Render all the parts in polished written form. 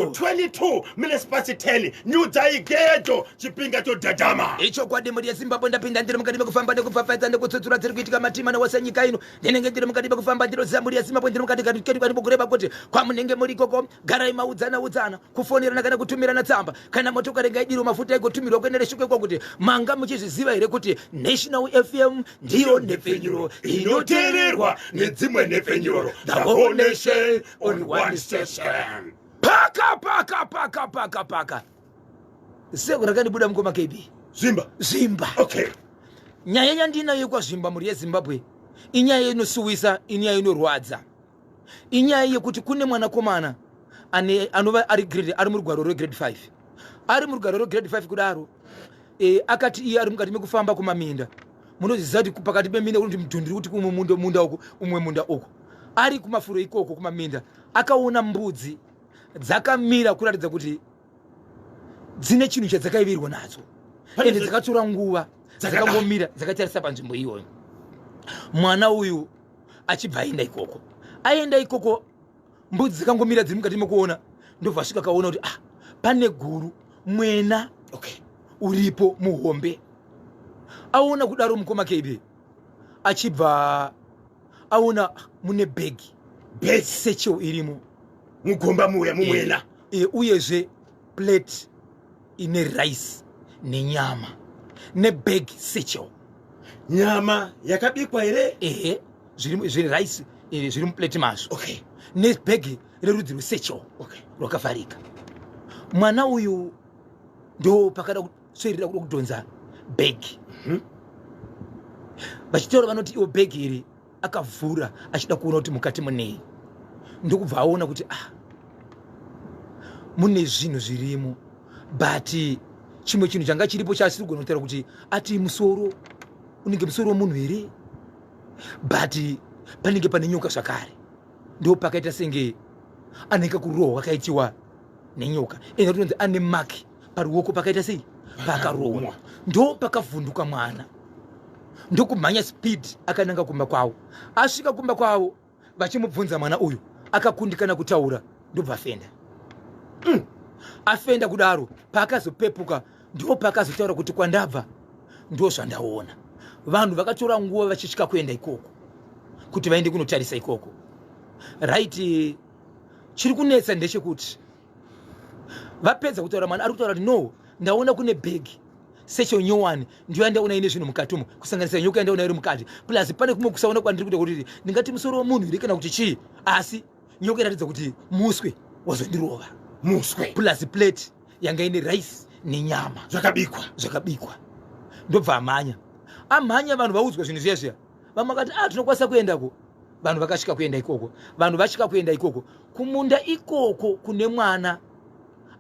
22 minutes past 10 nyudzai gejo chipinga chodhadhama. Ichokwadi mhuri yeZimbabwe, ndapinda ndiri mukati mekufamba nekupfapfaidza nekutsutsura dziri kuitika matima newose nyika ino. Ndinenge ndiri mukati mekufamba ndinoziva mhuri yeZimbabwe ndiri mukati kati kureva kuti kwamunenge muri ikoko garai maudzana udzana kufonerana kana kutumirana tsamba kana motokari ngaidirwe mafuta igotumirwa kuenda neshoko ikwa kuti manga muchizviziva here kuti National FM ndiyo nhepfenyuro inoteererwa nedzimwe nhepfenyuro, the whole nation on one station. Paka paka paka paka paka seko rakandibuda mukoma KB. Zvimba. Zvimba. Okay. Nyaya yandinayo yekwaZvimba mhuri yeZimbabwe inyaya inosuwisa, inyaya inorwadza, inyaya yekuti kune mwanakomana ane anova ari grade ari murugwaro rwegrade 5, ari murugwaro rwegrade 5 kudaro akati iye ari mukati mekufamba kumaminda. Munoziva kuti pakati peminda kunoti mudhundiri kuti kumwe munda, munda uku, umwe munda uku, ari kumafuro ikoko kumaminda akaona mbudzi dzakamira kuratidza kuti dzine chinhu chadzakaivirwa nadzo, ende dzakatora nguva dzakangomira dzakatarisa panzvimbo iyoyo. Mwana uyu achibva aenda ikoko, aenda ikoko mbudzi dzakangomira dziri mukati mekuona, ndobva asvika akaona kuti ah, pane guru mwena uripo muhombe. Aona kudaro mukoma KB, achibva aona mune bhegi, Bhegi. Satchel irimo. Mugomba muya mumwena. Uyezve plate ine rice nenyama nebag satchel. Nyama yakabikwa here? Ehe, zviri rice zviri muplate mazvo nebhegi rerudzi rwesatchel rwakavharika. Mwana uyu ndo pakada kusverera kuda kudhonza bhegi. Vachitaura vanoti iwo bhegi iri akavhura achida kuona kuti mukati munei, ndokubva aona kuti ah, mune zvinhu zvirimo, but chimwe chinhu changa chiripo chaasiri kugona kutaura kuti ati musoro unenge musoro wemunhu here, but panenge pane nyoka zvakare. Ndo pakaita senge anenge kurohwa kaitiwa nenyoka, ende tonzi ane maki paruoko pakaita sei pakarohwa. Ndo pakavhunduka mwana ndokumhanya speed akananga kumba kwavo. Asvika kumba kwavo vachimubvunza, mwana uyu akakundikana kutaura, ndobva afenda. Afenda kudaro, paakazopepuka ndo paakazotaura kuti kwandabva ndo zvandaona. Vanhu vakatora nguva vachisvika kuenda ikoko kuti vaende kunotarisa ikoko. Right, chiri kunetsa ndechekuti vapedza kutaura, mwana ari kutaura kuti no, ndaona kune bhegi satchel nyowani, ndiyo yandaona ine zvinhu mukati umo, kusanganisa nyoka yandaona iri mukati, plus pane kumwe kusaona kwandiri kuita kuti ndingati musoro wemunhu here kana kuti chii, asi nyoka iratidza kuti muswe wazondirova. Muswe. Plus plate yanga ine rice nenyama. Zvakabikwa. Zvakabikwa. Ndobva amhanya, amhanya, vanhu vaudzwa zvinhu zviya zviya, vamwe vakati ah, tinokwanisa kuendako. Vanhu vakasvika kuenda ikoko, vanhu vasvika kuenda ikoko kumunda ikoko kune mwana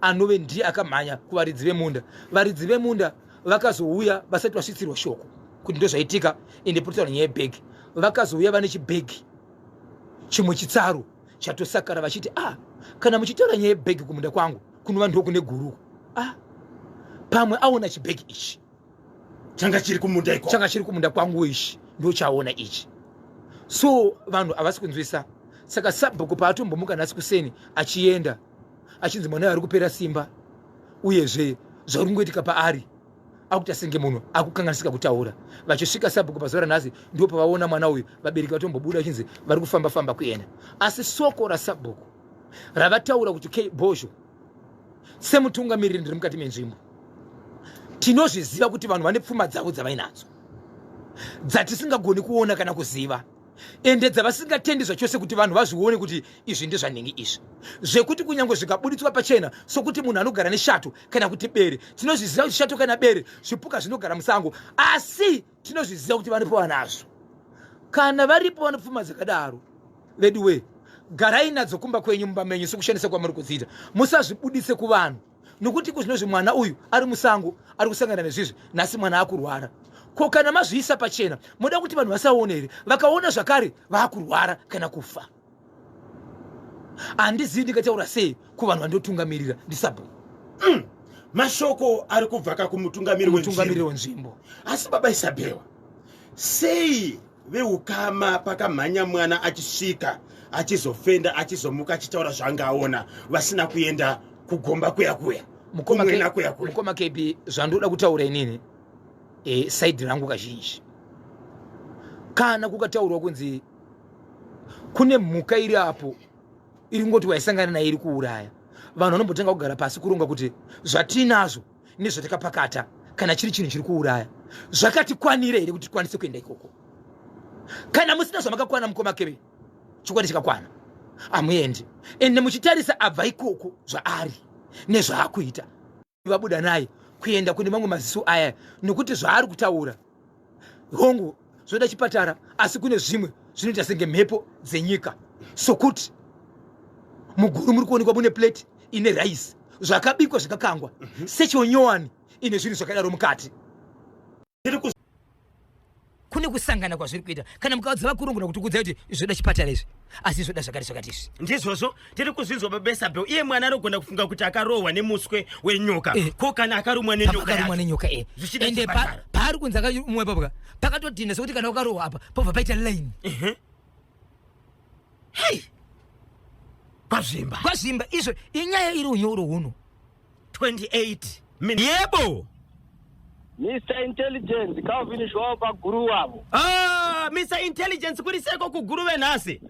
anove ndiye akamhanya kuvaridzi vemunda. Varidzi vemunda vakazouya vasati vasvitsirwa shoko kuti ndozvaitika, ende potaura nyaya yebhegi. Vakazouya vane chibhegi chimwe chitsaru chatosakara, vachiti ah, kana muchitaura nyaya yebhegi kumunda kwangu kunova ndokune guruku, ah, pamwe aona chibhegi ichi changa chiri kumunda iko. Changa chiri kumunda kwangu ichi, ndo chaona ichi. So vanhu havasi kunzwisa. Saka sabhuku paatombomuka nhasi kuseni achienda, achinzi mwana uyu ari kupera simba, uyezve zvari kungoitika paari akuita senge munhu akukanganisika kutaura. Vachisvika sabhuku pazuva ranhasi ndo pavaona mwana uyu, vabereki vatombobuda vachinzi vari kufamba famba kuenda. Asi soko rasabhuku ravataura kuti k bhozho, semutungamiriri ndiri mukati menzvimbo, tinozviziva kuti vanhu vane pfuma dzavo dzavainadzo dzatisingagoni kuona kana kuziva, ende dzavasingatendi zvachose kuti vanhu vazvione kuti izvi ndezvanhingi izvi, zvekuti kunyange zvikabuditswa pachena sokuti munhu anogara neshato kana kuti bere, tinozviziva kuti shato kana bere zvipuka zvinogara musango, asi tinozviziva kuti varipo vanazvo. Kana varipo vane pfuma dzakadaro, vedu wee, garai nadzo kumba kwenyu mumba menyu sokushandisa kwamuri kudziita, musazvibudise kuvanhu, nokuti kuzvinozvi mwana uyu ari musango ari kusangana nezvizvi. Nhasi mwana akurwara, ko kana mazviisa pachena moda kuti vanhu vasaone here? Vakaona zvakare vaakurwara kana kufa. Handizivi ndingataura sei kuvanhu vandotungamirira, ndisabhuku. Mashoko ari kubva kakumutungamiri. Mutungamiriri wenzvimbo. Asi baba Isabhewa, sei veukama pakamhanya mwana achisvika achizofenda, achizomuka achitaura zvaanga aona, vasina kuenda? Kugomba kuya kuya, kumwena kuya kuya. Mukoma KB, zvandoda kutaura inini, side rangu kazhinji, kana kukataurwa kunzi kune mhuka iri apo iri ngoti waisangana naye iri kuuraya vanhu, vanombotanga kugara pasi kuronga kuti zvatinazvo nezvatakapakata, kana chiri chinhu chiri kuuraya, zvakatikwanira here kuti tikwanise kuenda ikoko? Kana musina zvamakakwana, mukoma KB, chokwadi chakakwana, hamuendi. Ende muchitarisa abva ikoko, zvaari nezvaakuita, vabuda naye kuenda kune mamwe maziso aya, nokuti zvaari kutaura, hongu, zvoda chipatara, asi kune zvimwe zvinoita senge mhepo dzenyika, sokuti muguru muri kuonekwa mune plate ine rice, zvakabikwa, zvakakangwa, sechonyowani ine zvinhu zvakadaro mukati. Kune kusangana kwazviri kuita. Kana mukaudza vakurungura kuti kuudzai kuti zvoda chipatara izvi, asi zvoda zvakati zvakati izvi. Ndizvozvo tiri kuzvinzwa, babesabel. Iye mwana anogona kufunga kuti akarohwa nemuswe wenyoka. Ko kana akarumwa nenyoka? Akarumwa nenyoka, e. Zvichida Ende chipatara. Paari kunzi akarumwa ipapo ka, pakatodhinda sekuti kana wakarohwa apa pobva paita line. Hei, kwazvimba. Kwazvimba izvo. Inyaya iri unyoro huno. 28 min, yebo. Mr Intelligence Calvin Joao paguru wavo. Ah, Mr Intelligence, kuri seko kuGuruve nhasi?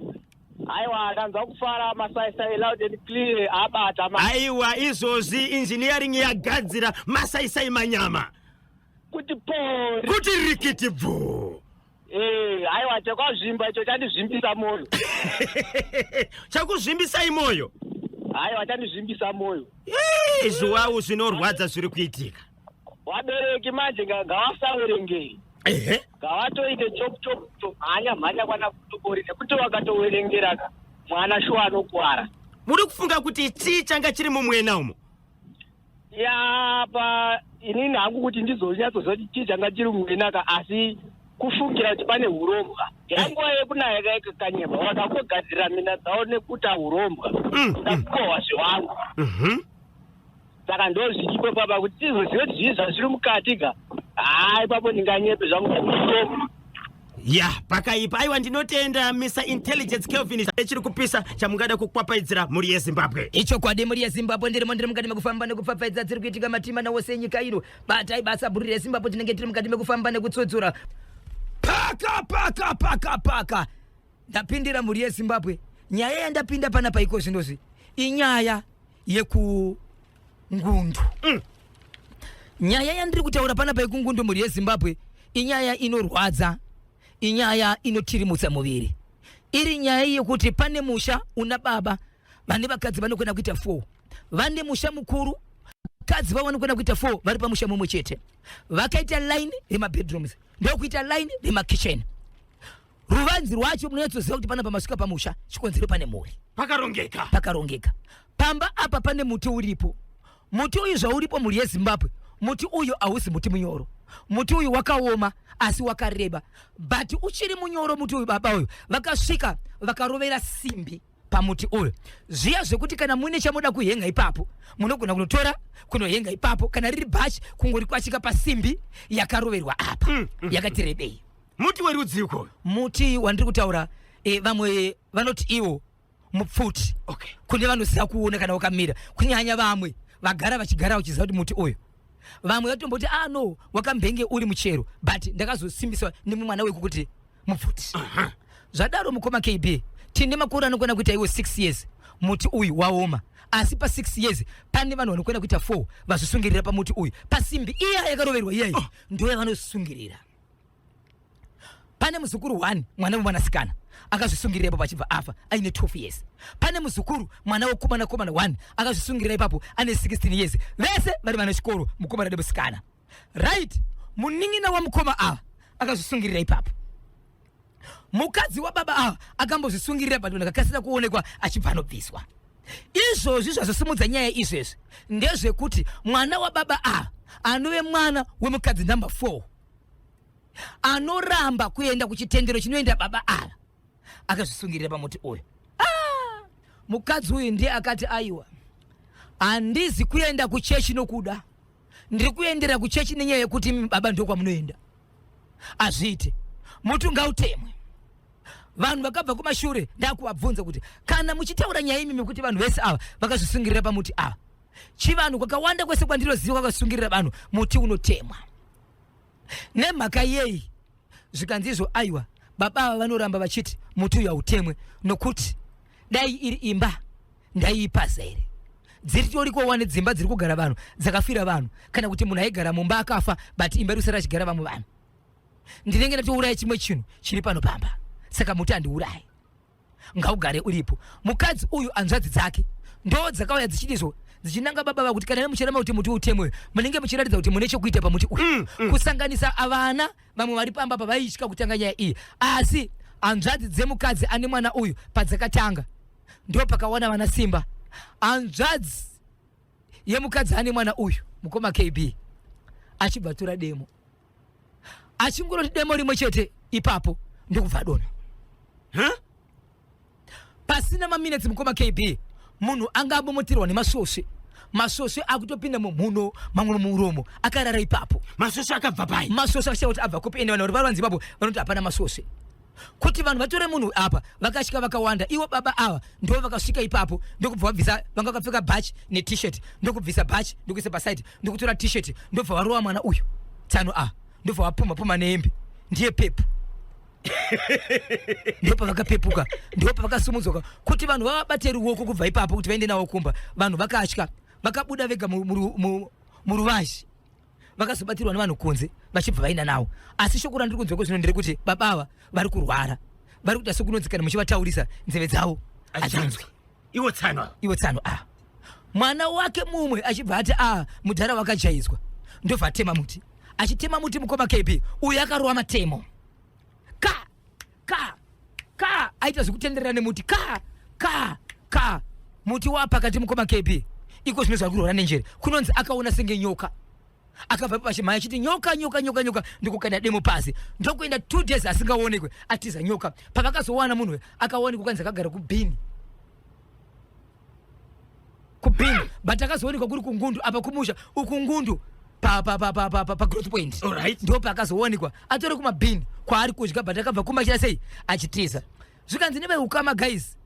Aiwa, ndanzwa kufara, masaisai loud and clear abata ma. Aiwa, izvozvi engineering yagadzira masaisai manyama. Kuti pori. Kuti rikiti bvu. Aiwa, chekwazvimba icho chandizvimbisa mwoyo. Chakuzvimbisai mwoyo? Aiwa, chandizvimbisa mwoyo. Zviwawu, zvinorwadza zviri kuitika. Vabereki manje ngavasaverengei. Ngavatoite chop chop, tomhanya mhanya kwana kutobori, nekuti vakatoverengera ka, mwana shuwa anokwara. Muri kufunga kuti chii changa chiri mumwena umo? Ya, pa inini hangu kuti ndizonyatsoziva kuti chii changa chiri mumwena ka, asi kufungira kuti pane urombwa. Yanguva yekunaya kaikakanyema, vakangogadzirira minda dzavo nekuta urombwa, ndakukohwa zvewangu. Saka ndo zviripo papa kuti tizozive kuti zvii zvazviri mukati ka. Haa, ipapo ndinganyepe zvangu. Ya, pakaipa. Aiwa, ndinotenda, Mr Intelligence Kelvin. Chiri kupisa chamungada kukwapaidzira mhuri yeZimbabwe? Ichokwadi, mhuri yeZimbabwe, ndirimo, ndiri mukati mekufamba nekupfapfaidza dziri kuitika matima nawose enyika ino. Batai basa, mhuri yeZimbabwe, tinenge tiri mukati mekufamba nekutsudzura. Paka paka paka paka, ndapindira, mhuri yeZimbabwe. Nyaya yandapinda panapa iko zvinozvi inyaya yekungundu. Nyaya yandiri kutaura panapa yekungundu, mhuri yeZimbabwe, inyaya inorwadza, inyaya inotirimutsa muviri. Iri nyaya yekuti pane musha una baba vane vakadzi vanokwenda kuita 4, vane musha mukuru. Vakadzi vavo vanokwenda kuita 4 vari pamusha mumwe chete, vakaita line remabedrooms, ndokuita line remakitchen. Ruvanzi rwacho munonyatsoziva kuti panapa masvika pamusha, chikonzero pane mhuri. Pakarongeka. Pakarongeka. Pamba apa pane muti uripo. Muti uyu zvauripo, mhuri yeZimbabwe, muti uyu hausi muti munyoro. Muti uyu wakaoma asi wakareba, but uchiri munyoro muti uyu. Baba uyu vakasvika vakarovera simbi pamuti uyu, zviya zvekuti kana muine chamuda kuhenga ipapo, munogona kunotora kunohenga ipapo. Kana riri bhachi, kungorikwachika pasimbi yakaroverwa apa, yakati rebei. Muti werudziko? Muti wandiri kutaura, vamwe vanoti iwo mupfuti. Kune vanoziva kuona kana wakamira, kunyanya vamwe vagara vachigara vachiziva kuti muti uyu. Vamwe vatomboti, ah no, wakambenge uri muchero, but ndakazosimbiswa nemumwana weku kuti mupfuti. Zvadaro, mukoma KB, tine makore anokwana kuita iwo 6 years muti uyu waoma, asi pa6 years pane vanhu vanokwana kuita 4 vazvisungirira pamuti uyu, pasimbi iya yakaroverwa iyayi. Ndo yavanosungirira. Pane muzukuru 1, mwana wemwanasikana, akazvisungirira ipapo achibva afa aine 12 years. Pane muzukuru mwana wekomana komana 1 akazvisungirira ipapo ane 16 years. Vese vari vana chikoro, mukomana nemusikana. Right, munin'ina wamukoma ava akazvisungirira ipapo. Mukadzi wababa ava akambozvisungirira, but akakasira kuonekwa achibva anobviswa. Izvozvi zvazosimudza nyaya izvezvi ndezvekuti mwana wababa ava, anove mwana wemukadzi number 4, anoramba kuenda kuchitendero chinoenda baba ava, akazvisungirira pamuti uyu. Ah! Mukadzi uyu ndiye akati, aiwa, handizi kuenda kuchechi nokuda, ndiri kuendera kuchechi nenyaya yekuti imi baba ndokwamunoenda. Azviite, muti ngautemwe. Vanhu vakabva kumashure, ndakuvabvunza kuti kana muchitaura nyaya imimi kuti vanhu vese ava vakazvisungirira pamuti ava. Chivanhu kwakawanda kwese kwandinoziva kwakasungirira vanhu, muti unotemwa. Nemhaka yei? Zvikanzi izvo, aiwa, baba ava vanoramba vachiti muti uyu hautemwe nokuti dai iri imba ndaiipaza here? Dziritoriko wane dzimba dziri kugara vanhu dzakafira vanhu, kana kuti munhu aigara mumba akafa, but imba iri kusara achigara vamwe vanhu. Ndinenge ndatouraya chimwe chinhu chiri pano pamba, saka muti handiurayi, ngaugare uripo. Mukadzi uyu hanzvadzi dzake ndo dzakauya dzichidizvo dzichinanga baba vakuti kana muchiramba kuti muti utemwe, munenge muchiratidza kuti mune chokuita pamuti uyu. Kusanganisa avana vamwe vari pamba pavaitya kutanga nyaya iyi, asi hanzvadzi dzemukadzi ane mwana uyu padzakatanga ndo pakawana vana simba. Hanzvadzi yemukadzi ane mwana uyu, mukoma KB, achibva tora demo, achingoroti demo rimwe chete ipapo ndokubva adonha. Huh? Pasina maminetsi, mukoma KB, munhu anga abomoterwa nemasvosve, masvosve akutopinda mumhuno, mamwe mumuromo, akarara ipapo. Masvosve akabva pai? Masvosve akashaya kuti abva kupi. Ende vanhu vari paruvanzi ipapo vanoti hapana masvosve. Kuti vanhu vatore munhu apa vakasvika vakawanda. Ivo baba ava ndo vakasvika ipapo ndokubva vabvisa, vanga vakapfeka bhachi neT-shirt, ndokubvisa bhachi ndokuisa pasaidi, ndokutora T-shirt, ndobva varova mwana uyu tsano a, ndobva vapumha pumha nehembe, ndiye pepu. Ndopavakapepuka, ndopavakasumudzwa kuti vanhu vavabate ruoko kubva ipapo kuti vaende navo kumba. Vanhu vakatya, vakabuda vega muruvazhi, vakazobatirwa nevanhu kunze vachibva vaenda navo. Asi shoko randiri kunzwa kozvino nderekuti baba ava vari kurwara, vari kuita sekunonzi kana muchivataurisa nzeve dzavo hadzanzwi. Iwo tsano. Iwo tsano a mwana wake mumwe achibva ati, a mudhara wakajaidzwa, ndobva atema muti. Achitema muti, mukoma KB, uyu akarova matemo ka ka ka, aita zvekutenderera nemuti ka ka ka, muti wapakati. Mukoma KB, iko zvino zvari kurwara nenjere, kunonzi akaona senge nyoka, akabva pachimhanya achiti nyoka, nyoka, nyoka, nyoka, ndikukanda demo pasi, ndokuenda 2 days asingaonekwe, atiza nyoka. Pavakazowana munhu uyu, akaonekwa kwanzi akagara kubhini, kubhini, but akazoonekwa kuri kungundu apa kumusha uku, Ngundu pa growth point. Ndo paakazoonekwa atori kumabhini kwaari kudya, but akabva kumba achita sei, achitiza. Zvikanzi neveukama, guys,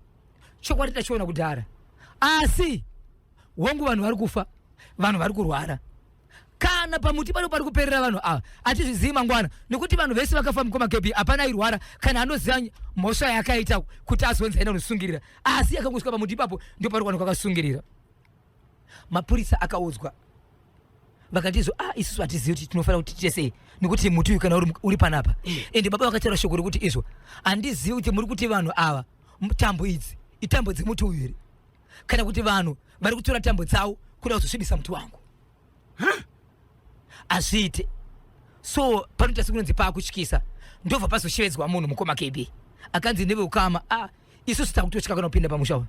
chokwadi tachiona kudhara, asi hongu vanhu vari kufa, vanhu vari kurwara, kana pamuti pano pari kuperera vanhu ava hatizvizivi mangwana, nekuti vanhu vese vakafa, mukoma KB, hapana airwara kana anoziva mhosva yaakaita kuti azonzi aenda kunosungirira, asi akangosvika pamuti ipapo ndo pari kuwanikwa akasungirira. Mapurisa akaudzwa, vakati izvo, ah, isusu hatizivi kuti tinofanira kuti tiite sei, nekuti muti uyu kana uri panapa, ende baba vakataura shoko rekuti izvo, handizivi kuti muri kuti vanhu ava tambo idzi itambo dzemuti uyu here, kana kuti vanhu vari kutora tambo dzavo kuda kuzosvibisa muti wangu. Hazviite. So panoita sekunonzi paakutyisa, ndobva pazoshevedzwa munhu, mukoma KB, akanzi neveukama, ah, isusu takutotya kana kupinda pamusha uyu,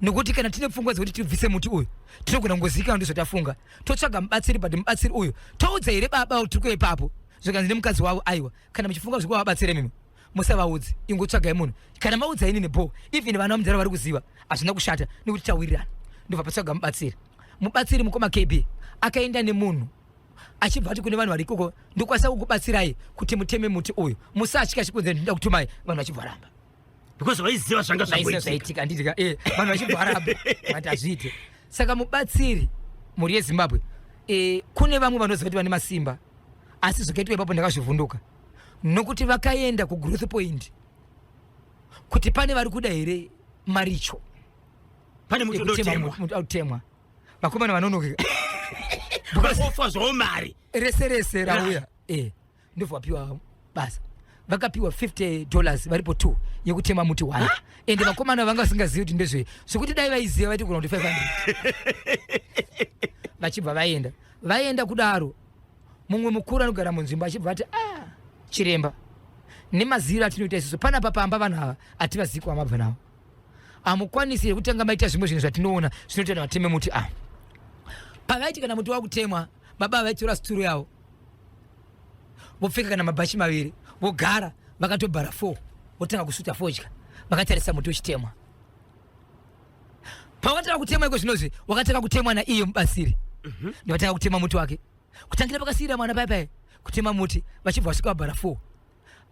nokuti kana tine pfungwa dzekuti tibvise muti uyu tinogona kungozivikanwa ndizvo tafunga, totsvaga mubatsiri, but mubatsiri uyu toudza here baba tiri kuya ipapo? Zvikanzi nemukadzi wavo, aiwa, kana muchifunga zvekuvabatsira imimi musavaudzi, ingotsvagai munhu. Kana maudza inini bo, even vana vamudzara vari kuziva, hazvina kushata nekuti tawirirana. Ndobva patsvaga mubatsiri. Mubatsiri, mukoma KB, akaenda nemunhu achibva ati kune vanhu vari ikoko, ndokwanisa kukubatsirai kuti muteme muti uyu, musatya, chikunze ndinoda kutumai. Vanhu vachibva ramba. Because vaiziva zvanga zvamboitika. Zvaitika, handiti? Vanhu vachibva varamba, vati hazviite. Saka mubatsiri, mhuri yeZimbabwe, kune vamwe vanoziva kuti vane masimba, asi zvakaitwa ipapo ndakazvivhunduka, nokuti vakaenda kugrowth point kuti pane vari kuda here maricho. Pane muti Yekutema. unotemwa. Muti autemwa, vakomana vanonoka. Vakofa zvavo mari. Rese rese rauya, ndobva vapiwa basa, vakapiwa $50 varipo 2 yekutema muti 1, ende vakomana vanga vasingazivi kuti ndezvei, zvekuti dai vaiziva vaiti kuna kuti 500. Vachibva vaenda, vaenda kudaro, mumwe mukuru anogara munzvimbo achibva ati, ah, chiremba, nemaziro atinoita isusu panapa pamba, vanhu ava hativazivi kwamabva navo, hamukwanisi here kutanga maita zvimwe zvinhu zvatinoona zvinoita kuti vateme muti? Ah, pavaiti kana muti wakutemwa, baba vaitora situro yavo, vopfeka kana mabhachi maviri, vogara vakatobhara 4, votanga kusuta fodya vakatarisa muti uchitemwa. Pawakatanga kutemwa iko zvinozvi wakatanga kutemwa naiye mubatsiri, ndivatanga kutema muti wake kutangira pakasiyira mwana paya paya kutema muti, vachibva vasvika vabhara 4.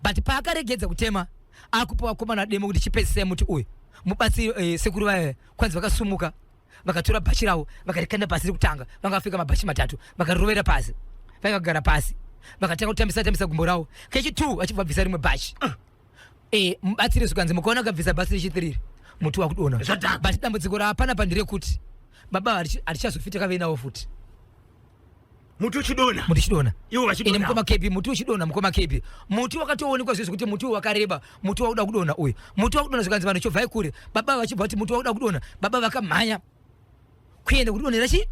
But paakaregedza kutema, akupa vakomana demo kuti chipedzisai muti uyu. Mubatsiri, sekuru vaya kwanzi vakasumuka. Vakatora bhachi ravo vakarikanda pasi rekutanga. Vanga vapfeka mabhachi matatu, vakarirovera pasi. Vakagara pasi, vakatanga kutambisa tambisa gumbo ravo. Kechi2 vachibva vabvisa rimwe bhachi. Mubatsiri zvikanzi mukaona akabvisa bhachi rechi3 muti wakudonha. Zvadhakwa. But dambudziko raapana nderekuti baba harichazofi takave navo futi. Muti uchidonha. Muti uchidonha. Ivo vachidonha. Ende mukoma KB, muti uchidonha mukoma KB. Muti wakatoonekwa zvese kuti muti wakareba, muti wakuda kudonha uyu. Muti wakudonha zvikanzi vanhu chovhai kure. Baba vachibva kuti muti wakuda kudonha, baba vakamhanya kuenda kudonhera chi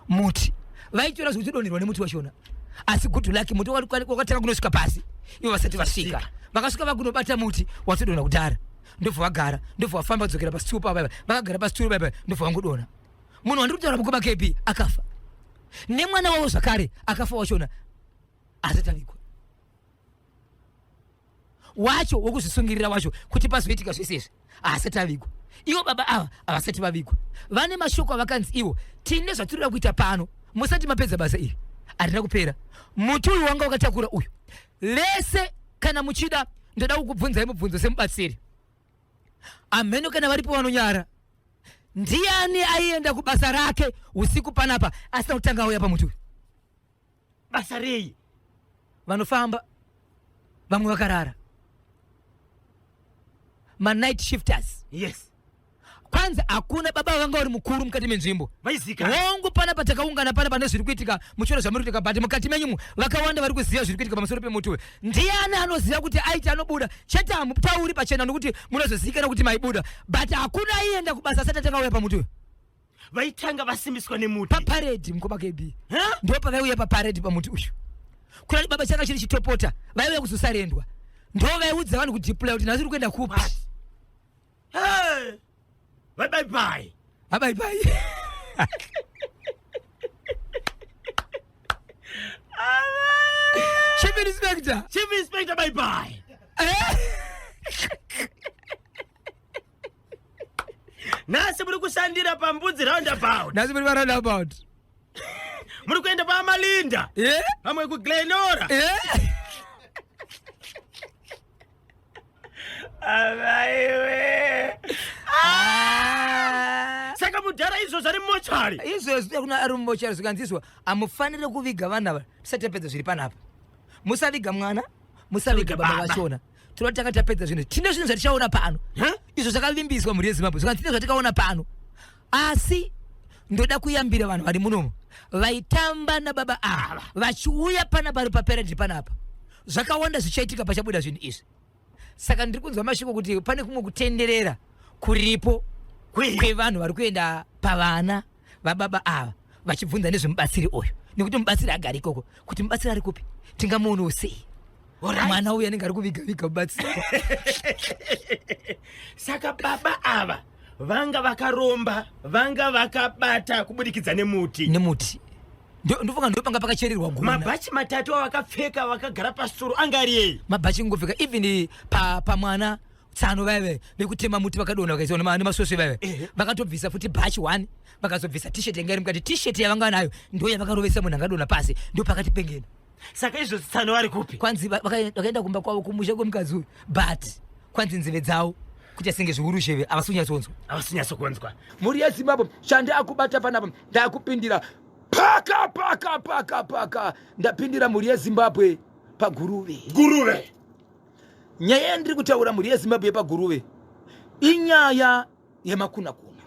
muti. Vaitora zvekuti donherwa nemuti wachona. Asi good luck muti wakatanga kunosvika pasi. Ivo vasati vasvika. Vakasvika vakunobata muti watodonha kudhara. Ndobva vagara, ndobva vafamba kudzokera pasituru pavo. Vakagara pasituru pavo, ndobva vangodonha. Munhu wandiri kutaura mukoma KB akafa. Nemwana wavo zvakare akafa wachona asati avigwa. Wacho wokuzvisungirira wacho kuti pazoitika zvese izvi asati avigwa. Ivo baba ava havasati vavigwa. Vane mashoko avakanzi ivo tine zvatinoda kuita pano, musati mapedza basa iri harina kupera. Muti uyu wanga wakatakura uyu vese, kana muchida ndoda kukubvunzai mubvunzo semubatsiri. Amheno kana varipo vanonyara. Ndiani aienda kubasa rake usiku panapa asina kutanga auya pamuti uyu? Basa rei? Vanofamba vamwe vakarara, manight shifters. Yes. Kwanzi hakuna baba vanga vari mukuru mukati menzvimbo. Vaizika. Hongu panapa takaungana pana pane zviri kuitika, muchiona zvamuri kuitika, but mukati menyumu vakawanda vari kuziva zviri kuitika pamusoro pemuti uyu. Ndiani anoziva kuti aiti anobuda? Chete hamutauri pachena nokuti munozozivikanwa kuti maibuda, but hakuna aienda kubasa asati atanga auya pamuti uyu. Vaitanga vasimbiswa nemuti. Paparedi mukoma KB. Huh? Ndipo pavaiuya paparedi pamuti uyu. Kuna baba changa chiri chitopota, vaiuya kuzosarendwa. Ndo vaiudza vanhu kudeploy kuti nhasi uri kuenda kupi. What? Hey! Bye bye bye. Bye bye. Chief Inspector. Chief Inspector bye bye. Nhasi muri kushandira paMbudzi roundabout. Nhasi muri roundabout. Muri kuenda paMalinda. Vamwe kuGlenora. Avaiwe. Saka mudhara izvo zvari mumochari. Izvo kuna ari mumochari zvikanziswa amufanire kuviga vana ava tisati tapedza zviri panapa. Musaviga mwana, musaviga baba vachona. Tinoda tanga tapedza zvinhu. Tine zvinhu zvatichaona pano. Izvo zvakavimbiswa mhuri yeZimbabwe. Zvikanzi tine zvatikaona pano. Asi ndoda kuyambira vanhu vari munomu vaitamba nababa ava vachiuya panapa ari paperedhi panapa. Zvakawanda zvichaitika pachabuda zvinhu izvi. Saka ndiri kunzwa mashoko kuti pane kumwe kutenderera kuripo kwevanhu vari kuenda pavana vababa ava vachibvunza nezvemubatsiri uyu, nekuti mubatsiri agari ikoko, kuti mubatsiri ari kupi, tingamuonawo sei mwana uyu anenge ari kuviga viga mubatsiri. Saka baba ava vanga vakaromba, vanga vakabata kubudikidza nemuti. Nemuti. Ndofunga ndopanga pakachererwa gona. Mabhachi matatu avakapfeka vakagara pasuru anga ari ei? Mabhachi kungopfeka even pamwana tsano vaive vekutema muti vakadonha vakaiswa nemasvosve vaive. Vakatobvisa futi bhachi 1, vakazobvisa t-shirt yanga iri mukati. T-shirt yavanga nayo ndo yavakarovesa munhu angadonha pasi, ndo pakati pengena. Saka izvo tsano vari kupi? Kwanzi vakaenda kumba kwavo kumusha kwemukadzi uyu, but kwanzi nzeve dzavo kuti asenge zviuru zheve havasi kunyatsonzwa. Havasi kunyatsokunzwa. Mhuri yeZimbabwe, chandakubata panapa ndakupindira paka paka paka paka, ndapindira mhuri yeZimbabwe paGuruve. Guruve. Nyaya yandiri kutaura mhuri yeZimbabwe yepaGuruve inyaya yemakunakuna.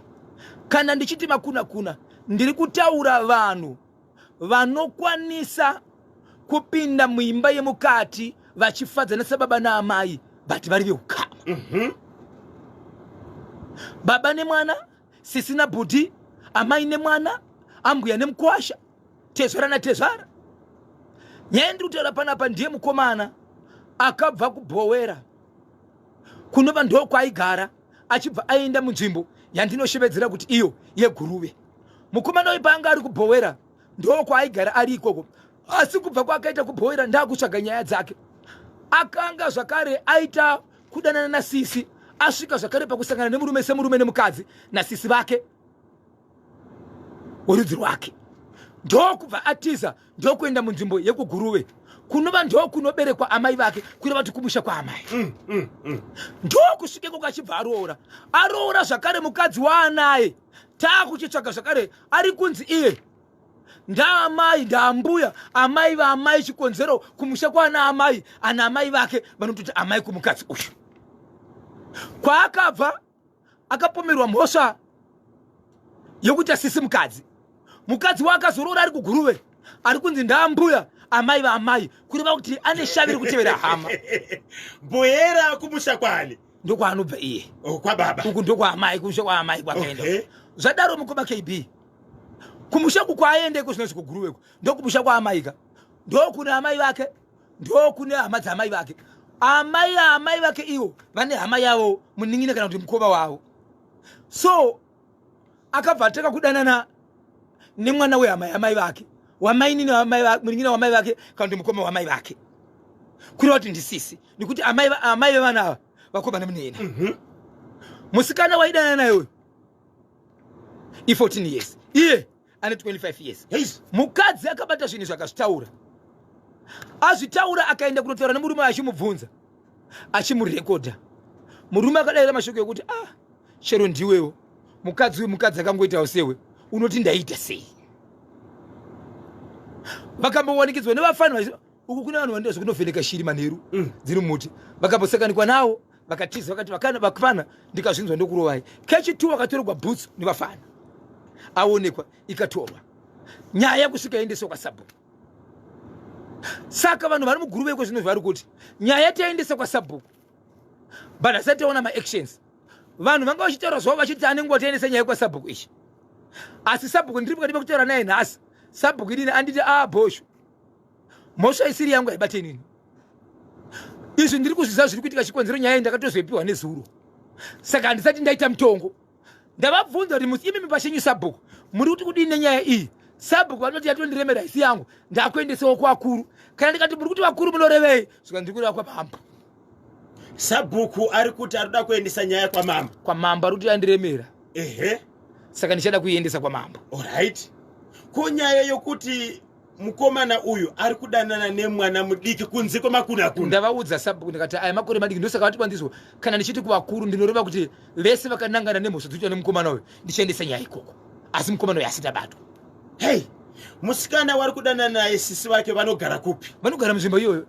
Kana ndichiti makunakuna, ndiri kutaura vanhu vanokwanisa kupinda muimba yemukati vachifadzana sababa naamai, but vari veukama. Baba nemwana, sisi nabhudhi, amai nemwana, ambuya nemukwasha, tezvara natezvara. Nyaya ndiri kutaura panapa ndiye mukomana akabva kuBhowera kunova ndokwaigara, achibva aenda munzvimbo yandinoshevedzera kuti iyo yeGuruve. Mukomana uyu paanga ari kuBhowera ndokwaigara ari ikoko, asi kubva kwaakaita kuBhowera ndakutsvaga nyaya dzake. Akanga zvakare aita kudanana nasisi, asvika zvakare pakusangana nemurume semurume nemukadzi nasisi vake werudzi rwake, ndokubva atiza ndokuenda munzvimbo yekuGuruve. Kunova ndo kunoberekwa amai vake, kureva kuti kumusha kwaamai. Ndokusvika ikoko achibva aroora. Aroora zvakare mukadzi waanaye. Taakuchitsvaga zvakare ari kunzi iye ndaamai, ndaambuya, amai vaamai, chikonzero kumusha kwaana amai, ana amai vake vanototi amai kumukadzi uyu. Kwaakabva akapomerwa mhosva yekuti asisi mukadzi. Mukadzi waakazoroora ari kuGuruve ari kunzi ndaambuya, amai vaamai, kureva kuti ane shavi rekutevera hama. Mbuera kumusha kwani? Ndokwaanobva iye. Oh, kwababa. Uku ndokwaamai, kumusha kwaamai kwakaenda. Okay. Zvadaro mukoma KB, kumusha uku kwaaenda iko zvinonzi kuGuruveko ndokumusha kwaamaika, ndokune amai vake, ndokune hama dzaamai vake. Amai amai vake ivo vane hama yavo munin'ina kana kuti mukoma wavo. So akabva atanga kudanana nemwana wehama yamai vake, wamainini munin'ina wamai vake kana kuti mukoma wamai vake, kureva kuti ndisisi, nekuti amai amai vevana ava vakoma nemunina. Musikana waidanana naye uyu i14 years, iye ane 25 years. Yes. Mukadzi akabata zvinhu zvakazvitaura, azvitaura akaenda kunotaura nemurume achimubvunza, achimurekodha. Murume akadaira mashoko ekuti ah, chero ndiwewo mukadzi uyu, mukadzi akangoitawo sewe, unoti ndaita sei? Vakambowanikidzwa nevafani uku kune vanhu vanoita zvekunovheneka shiri manheru dziri mumuti, vakambosakanikwa nawo vakatiza, vakati vakana vakafana ndikazvinzwa ndokurovai. Kechi 2 vakatorerwa boots nevafana, aonekwa ikatorwa nyaya kusvika yaendeswa kwasabhuku. Saka vanhu vari muguru veko zvino zvari kuti nyaya taendesa kwasabhuku, but asati taona maactions. Vanhu vanga vachitaura zvavo vachiti ane nguva taendesa nyaya kwasabhuku ichi, asi sabhuku ndiri pakati pekutaura naye nhasi. Sabhuku inini anditi a bhosho, mhosva isiri yangu haibate inini. Izvi ndiri kuzviziva zviri kuitika, chikonzero nyaya iyi ndakatozoipiwa nezuro, saka handisati ndaita mutongo. Ndavabvunza kuti musi imimi pachenyu sabhuku muri kuti kudini nenyaya iyi? Sabhuku vanoti yatondiremera isi yangu, ndakuendesewo kuvakuru. Kana ndikati muri kuti vakuru munorevei? Svika ndiri kureva kwamambo. Sabhuku ari kuti ari kuda kuendesa nyaya kwamambo. Kwamambo ari kuti yandiremera. Ehe. Saka ndichada kuiendesa kwamambo. Alright. Ko nyaya yokuti mukomana uyu ari kudanana nemwana mudiki kunze kwemakunakuna? Ndavaudza sabhuku ndikati aya makore madiki, ndosaka vati kwandizvo kana ndichiti kuvakuru ndinoreva kuti vese vakanangana nemhosva dzinoitwa nemukomana uyu ndichiendesa nyaya ikoko, asi mukomana uyu asati abatwa. Hei, musikana wari kudanana naye sisi vake vanogara kupi? Vanogara munzvimbo iyoyo,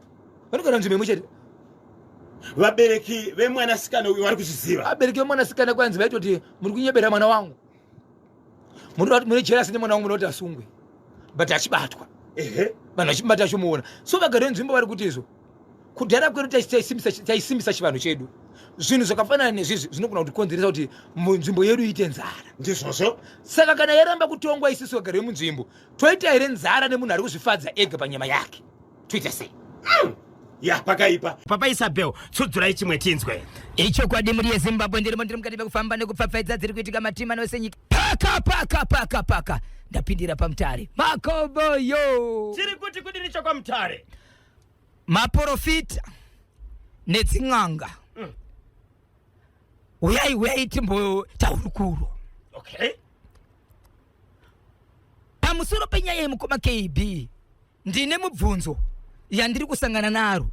vanogara munzvimbo imwe chete. Vabereki vemwanasikana uyu vari kuzviziva? Vabereki vemwanasikana kwanzi vaitoti muri kunyebera mwana wangu, mune jerasi nemwana wangu, munoti asungwe, but achibatwa. Ehe. Vanhu vachimubata achimuona. So vagari venzvimbo vari kuti izvo kudhara kwedu taisimbisa chivanhu chedu, zvinhu zvakafanana nezvizvi zvinogona kutikonzeresa kuti munzvimbo yedu iite nzara. Ndizvozvo. Saka kana yaramba kutongwa, isisu vagari vemunzvimbo toita here nzara nemunhu ari kuzvifadza ega panyama yake? Toita sei? Ya, pakaipa. Papa Isabel, tsudzurai chimwe tinzwe. Ichokwadi muri yeZimbabwe, ndirimo ndiri mukati mekufamba nekupfapfaidza dziri kuitika matima nose nyika. Paka paka paka paka ndapindira paMutare makoboyo. Chiri kuti kudini chokwaMutare? Maporofita nedzin'anga uyai uyai timboita hurukuro. Okay. Pamusoro penyaya yemukoma KB, ndine mubvunzo yandiri kusangana naro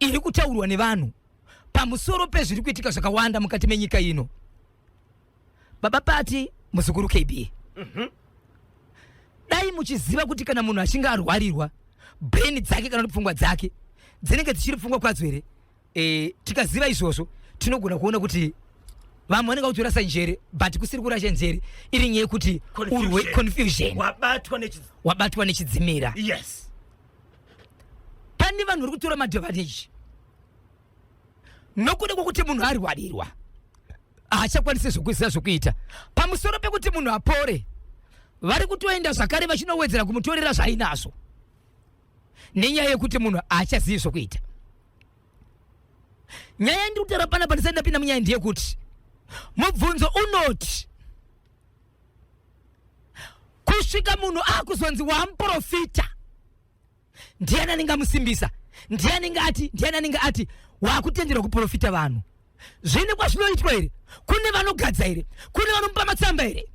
iri kutaurwa nevanhu pamusoro pezviri kuitika zvakawanda mukati menyika ino. Baba Pati, muzukuru KB, dai muchiziva kuti kana munhu achinge arwarirwa, brain dzake kana kuti pfungwa dzake dzinenge dzichiri pfungwa kwadzo here? Tikaziva izvozvo tinogona kuona kuti vamwe vanenge vakutorasa njere, but kusiri kurasha njere, iri nyaya yekuti urwe confusion, wabatwa nechidzimira. Yes. Pane vanhu vari kutora maadvantage nokuda kwokuti munhu arwarirwa haachakwanisi zvokuziva zvokuita. Pamusoro pekuti munhu apore, vari kutoenda zvakare vachinowedzera kumutorera zvainazvo nenyaya yekuti munhu haachazivi zvokuita. Nyaya yandiri kutaura panapa ndisati ndapinda munyaya ndeyekuti mubvunzo unoti kusvika munhu akuzonzi wamuprofita, ndiani anenge amusimbisa? Ndiani anenge ati, ndiani anenge ati wakutenderwa kuprofita vanhu? Zvine kwazvinoitwa here? Kune vanogadza here? Kune vanomupa matsamba here?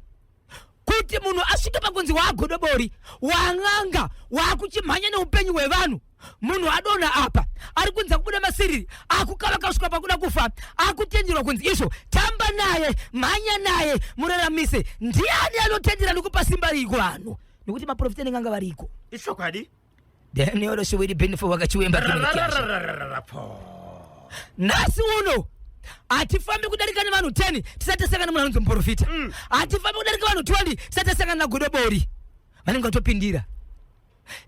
Kuti munhu asvike pakunzi waagodobori, wan'anga, waakuchimhanya neupenyu hwevanhu, munhu adonha apa, ari kunzi akubuda masiriri, akukava kasvika pakuda kufa, akutenderwa kunzi izvo, tamba naye, mhanya naye, muraramise. Ndiani anotendera nekupa simba riri kuvanhu? Nekuti maprofita nen'anga variko. Ichokwadi. Daniel Shiwiri Benefo wakachiwemba Nhasi uno hatifambi kudarika nevanhu 10 tisati tasangana nemunhu anonzi muprofita. Hatifambi kudarika vanhu 20 tisati tasangana nagodobori. Vanenge vatopindira.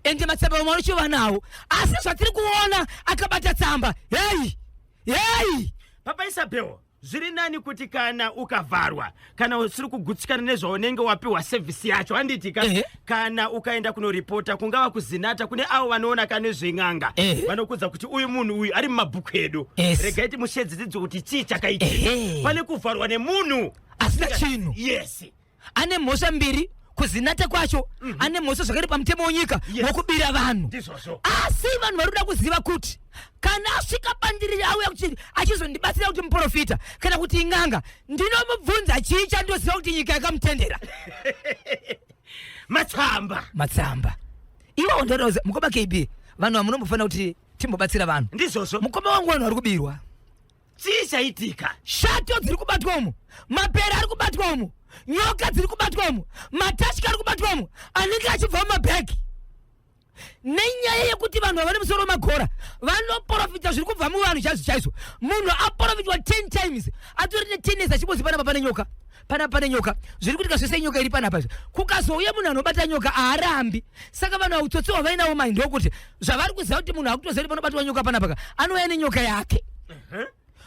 Ende matsamba vamwe vanochiva nawo, asi zvatiri kuona akabata tsamba. Hey! Hey! Papa Isabel, zviri nani kuti kana ukavharwa, kana usiri kugutsikana nezvaunenge wapiwa sevhisi yacho, handiti ka? Kana ukaenda kunoripota, kungava kuzinata, kune avo vanoona ka nezven'anga, vanokuudza kuti uyu munhu uyu ari mumabhuku edu. Regai timushedzidzidze kuti chii chakaitika. Pane kuvharwa nemunhu asina chinhu. Yes. Ane mhosva mbiri kuzinata kwacho, ane mhosva zvakare pamutemo wenyika wokubira vanhu. Ndizvozvo. Asi vanhu vari kuda kuziva kuti kana asvika pandiri auya kuti achizondibatsira kuti muprofita kana kuti ing'anga, ndinomubvunza chii chandoziva kuti nyika yakamutendera. Matsamba. Matsamba. Iwawo ndoda mukoma KB, vanhu vamunombofanira kuti timbobatsira vanhu. Ndizvozvo. Mukoma wangu, vanhu vari kubirwa. Chii chaitika? Shato dziri kubatwa umu, mapere ari kubatwa umu, nyoka dziri kubatwa umu, matatya ari kubatwa umu, anenge achibva mumabhegi. Nenyaya yekuti vanhu vava nemusoro wemagora vanoprofita zviri kubva muvanhu chaizvo chaizvo. Munhu aprofitwa 10 times atori ne 10 years achingozi panapa pane nyoka, panapa pane nyoka, zviri kuitika zvese nyoka iri panapa izvi. Kukazouya munhu anobata nyoka haarambi. Saka vanhu hautsotsi hwavainawo mai ndokuti zvavari kuziva kuti munhu akutoziva kuti panobatwa nyoka panapa ka, anouya nenyoka yake.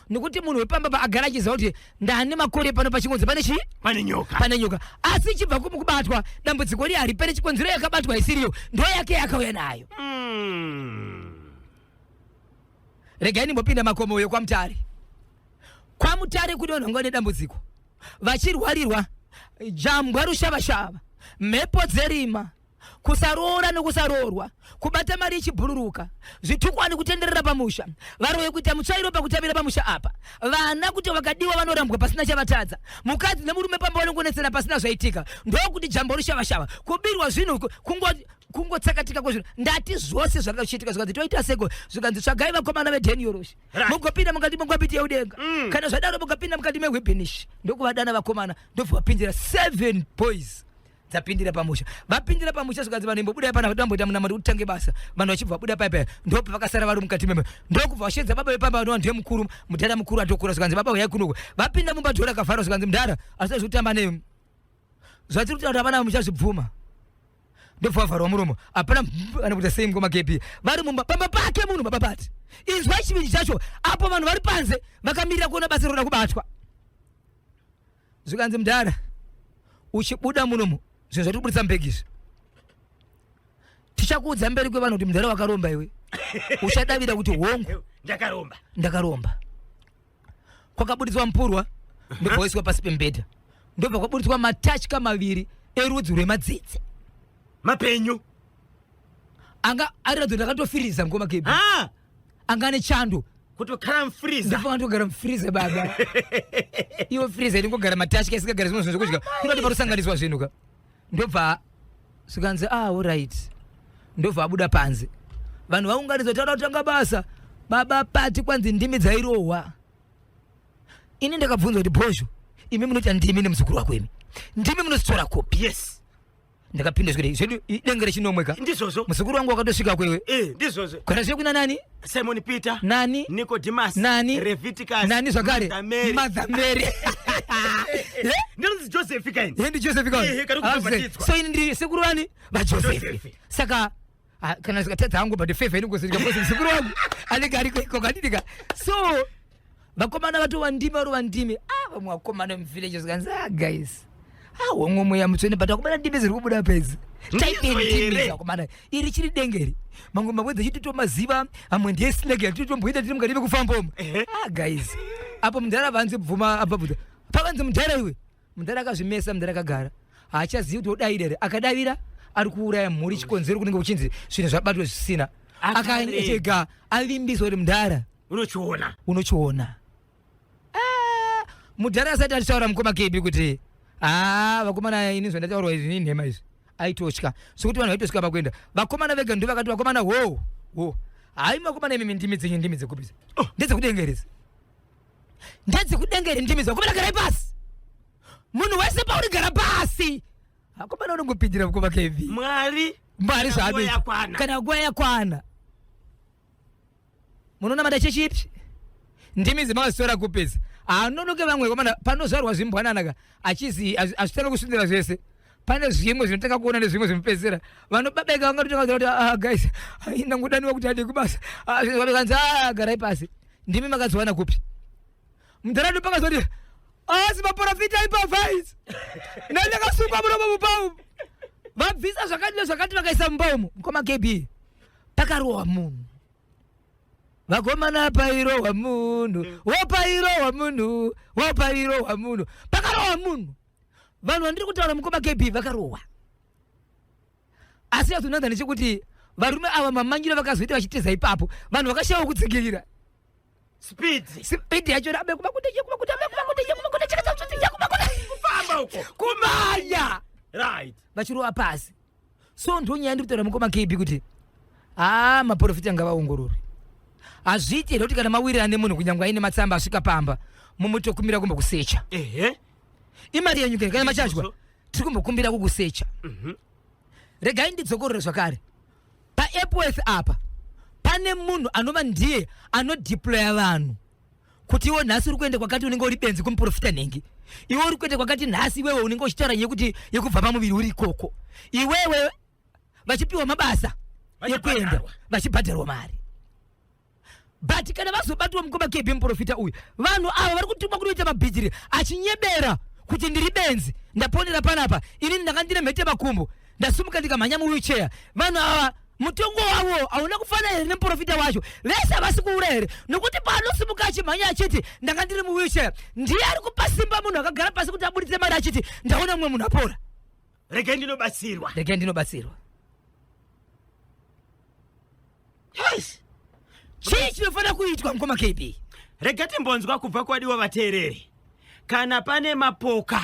Nekuti munhu wepamba pa agara achiziva kuti ndane makore pano pachingonzi pane chii? Pane nyoka. Pane nyoka. Asi ichibva kubatwa dambudziko riya haripere, chikonzero yakabatwa isiriyo, ndo yake yakauya nayo. Regai ndimbopinda makomo uyo kwaMutare. KwaMutare kune vanhu vanga vane dambudziko, vachirwarirwa jambwa rushavashava, mhepo dzerima, kusaroora nokusaroorwa, kubata mari ichibhururuka, zvitukwani kutenderera pamusha, varoyi kuita mutsvairo pakutambira pamusha apa, vana kuti vakadiwa vanorambwa pasina chavatadza, mukadzi nemurume pamba vanongonetsana pasina zvaitika, ndokuti jambwa rushavashava, kubirwa zvinhu, kungotsakatika kwezvinhu. Ndati zvose zvanga zvichiitika, zvikanzi toita seko, zvikanzi tsvagai vakomana veDhenioroshi, mugopinda mukati mengwapiti yeudenga. Kana zvadaro mugapinda mukati mehwibhinishi, ndokuvadana vakomana, ndobva vapindira 7 boys dzapindira pamusha. Vapindira pamusha zvikanzi vanhu imbobudai pana, vatamboita munamato kuti titange basa. Vanhu vachibva vabuda paya paya, ndobva vakasara vari mukati meme, ndokubva vashedza baba vepamba vanova ndiye mukuru, mudhara mukuru atokura. Zvikanzi baba uyai kunoko. Vapinda mumba dhora rakavharwa, zvikanzi mudhara asina zvekutamba neyo, zvatiri kutaura hapana muchazvibvuma. Ndobva vavharwa muromo, hapana anokuita sei mukoma kepi vari mumba pamba pake munhu baba pati inzwa chivindi chacho apo vanhu vari panze vakamirira kuona basa roda kubatwa. Zvikanzi mudhara uchibuda munomu zvinhu zvatiri kubudisa mubhegi izvi tichakuudza mberi kwevanhu kuti mudhara wakaromba iwe, uchadavira kuti hongu ndakaromba, ndakaromba. Kwakabuditswa mupurwa ndobva waiswa pasi pemubhedha, ndobva kwaburitswa matatya maviri erudzi rwemadzitsi mapenyu anga ari radzo ndakatofiriza mukoma kebi anga ane chando kutogara mufreezer. Ndofana kutogara mufreezer baba. Iwo freezer inongogara matatya isingagari zvimwe zvinhu zvekudya, kunoti panosanganiswa zvinhu ka. Ndobva zvikanzi all right, ndobva abuda panze, vanhu vaunganidzwa taura kutanga basa. Baba pati kwanzi ndimi dzairohwa. Ini ndakabvunza kuti bhozho imi munoita ndimi nemuzukuru wako, imi ndimi munositora kopi? Yes. Ndakapinda zvekuti zvedu denga rechinomwe ka. Ndizvozvo. Muzukuru wangu wakatosvika kwewe. Ndizvozvo. Kana zve kuna nani? Simon Peter. Nani? Nicodemus. Nani? Leviticus. Nani zvakare? Mother Mary. Mother Mary. Ndinonzi Joseph kaini. Ndi Joseph kaini. Kari kubhabhatidzwa. So ini ndiri sekuru vani? VaJoseph. Joseph. Saka kana zvikatadza hangu but favor inongozorika because muzukuru wangu anenge ariko ikoko, handidika. So vakomana vatova ndimi, varova ndimi. Vamwe vakomana muvillage zvikanzi guys, wamwe mweya mutsvene, but vakomana ndimi dziri kubuda pedzi. Type Ndizvo ndimi here? vakomana, iri chiri dengeri mamwe mawedzi achitotomaziva, amwe ndiye snake yatitotomboita tiri mukati mekufamba umu. Guys, apo mudhara vanzi bvuma abva bvudza pakanzi mudhara iwe, mudhara akazvimesa, mudhara akagara haachazivi kuti odavira here. Akadavira ari kuuraya mhuri, chikonzero kunenge kuchinzi zvinhu zvabatwa zvisina. Akarega. Akatega avimbiswa kuti mudhara unochiona, unochiona. Mudhara asati achitaura mukoma kebi kuti Haa vakomana ini zvandataurwa izvi inhema izvi. Aitotya. Sokuti vanhu vaitosvika pakuenda. Vakomana vega ndo vakati vakomana ho ho. Hayi vakomana imimi ndimi dzenyu ndimi dzekupisa. Oh. Ndedzekudenga here idzi? Ndedzekudenga here ndimi idzi? Vakomana garai pasi. Munhu wese pauri gara pasi. Vakomana unongopindira mukoma KV. Mwari Mwari zvaanoita. Kana nguva yakwana. Munonamata chechi ipi? Ndimi dzemakazitora kupi idzi? Hanonoke vamwe komana panozvarwa zvimbwanana ka achizi azvitanga kusvindira zvese. Pane zvimwe zvinotanga kuona nezvimwe zvinopedzisira. Vanobabeka vangatotanga kuti ah guys, ndangudaniwa kuti ade kubasa. Ah zvakanzi ah garai pasi. Ndimi makadziwana kupi? Mudhara pakazoti asi maporofita ipavha idzi. Ndakasungwa muromo mumba umu. Vabvisa zvakati nezvakati vakaisa mumba umu. Mukoma KB. Pakarohwa munhu. Vakomana pairohwa munhu, wopairohwa munhu, wopairohwa munhu. Pakarohwa munhu. Vanhu vandiri kutaura mukoma KB vakarohwa. Asi yazonanza nechekuti varume ava mamanyiro vakazoita vachitiza ipapo, vanhu vakashaiwa kutsikirira. Speed. Speed yacho rabe kumakuta kumakuta kumakuta kumakuta kumakuta kufamba uko. Kumanya. Right. Vachirova pasi. So ndonyaya ndiri kutaura mukoma KB kuti haa maprofita ngavaongorore. Hazviiti here kuti kana mawirirana nemunhu kunyangwe aine matsamba asvika pamba mumutokumbira kumbokusecha. Ehe. Imari yenyu kana machajwa tiri kumbokumbira kukusecha. Mm -hmm. Regai ndidzokorore zvakare. PaEpworth apa pane munhu anova ndiye anodeploya vanhu kuti iwe nhasi uri kuenda kwakati unenge uri benzi kumuprofita nhengi iwe uri kuenda kwakati nhasi iwewe unenge uchitaura yekuti yekubva pamuviri uri ikoko iwewe vachipiwa mabasa ekuenda vachibhadharwa mari but kana vazobatwa mukoma kb muprofita uyu vanhu ava vari kutumwa kunoita mabhidhiri achinyebera kuti ndiri benzi ndaponera panapa ini ndanga ndine mhete makumbo ndasumuka ndikamhanya muwheelchair vanhu ava mutongo wavo hauna kufanana here nemuprofita wacho vese havasi kuura here nokuti paanosimuka achimhanya achiti ndanga ndiri muwheelchair ndiye ari kupa simba munhu akagara pasi kuti aburitse mari achiti ndaona mumwe munhu apora regai ndinobatsirwa regai ndinobatsirwa Yes. Chii chinofanira kuitwa mukoma KB? Rega timbonzwa kubva kwadiwa vateereri. Kana pane mapoka